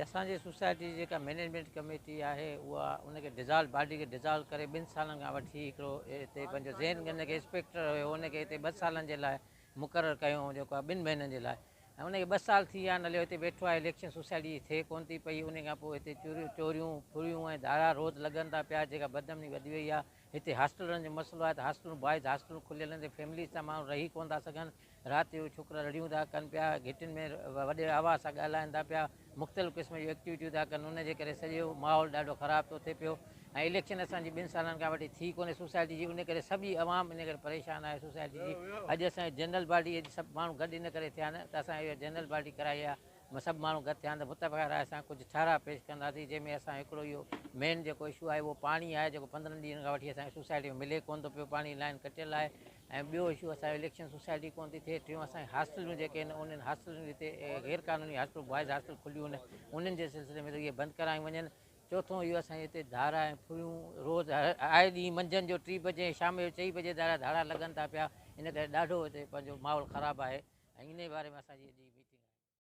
اسان جي سوسائٽي جي جيڪا مئنيجمينٽ ڪميٽي آهي اها ان کي ڊزالو باڊي کي ڊزالو ڪري ٻن سالن کان وٺي هڪڙو هتي پنهنجو زين ان کي انسپيڪٽر هيو ان کي هتي ٻه سالن جي لاء مقرر ڪيو هو جيڪو آهي ٻن مهينن جي لاء ۽ ان کي ٻه سال ٿي ويا آهن هليو هتي ويٺو آهي اليڪشن سوسائٽي جي ٿئي ڪونه ٿي پئي ان کان پوء هتي چوريون چوريون ڦريون ۽ ڌاڙا روز لڳن ٿا پيا جيڪا بدامني وڌي وئي آهي هتي هاسٽلن جو مسئلو آهي ته هاسٽلون بوائز هاسٽلون کليل آهن فيمليز سان ماڻهو رهي ڪونه ٿا سگهن رات جو ڇوڪرا رڙيون ٿا ڪن پيا، گهٽين ۾ وڏي آواز سان ڳالهائن ٿا پيا، مختلف قسم جون ايڪٽيوٽيون ٿا ڪن، ان جي ڪري سڄو ماحول ڏاڍو خراب ٿو ٿئي پيو ۽ اليڪشن اسان جي ٻن سالن کان وٺي ٿي ڪونهي سوسائٽي جي ان ڪري سڄي عوام ان ڪري پريشان آهي سوسائٽي جي اڄ اسان جي جنرل باڊي اڄ سڀ ماڻهو گڏ ان ڪري ٿيا آهن ته اسان اها جنرل باڊي ڪرائي آهي سڀ ماڻهو گڏ ٿيا آهن ته متفقه راء سان ڪجهه ٺهراء پيش ڪنداسين جنهن ۾ اسان هڪڙو اهو مين جيڪو اشو آهي اهو پاڻي آهي جيڪو 15 ڏينهن کان وٺي اسان جي سوسائٽي ۾ ملي ڪونه ٿو پيو پاڻي لائين ڪٽيل آهي ۽ ٻيو اشو اسان جو اليڪشن سوسائٽي ڪونه ٿي ٿئي ٽيون اسان جي هاسٽلون جيڪي آهن انهن هاسٽلن جي هتي غير قانوني هاسٽلون بوائز هاسٽل کليون آهن انهن جي سلسلي ۾ ته اهي بند ڪرايون وڃن چوٿون اهو اسان جي هتي ڌارا ۽ ڦريون روز آئي ڏينهن منجهند جو 3 بجي ۽ شام جو 4 بجي ڌارا ڌاڙا لڳن ٿا پيا ان ڪري ڏاڍو هتي پنهنجو ماحول خراب آهي ۽ انهي باري ۾ اسان جي اڄ جي ميٽنگ آهي.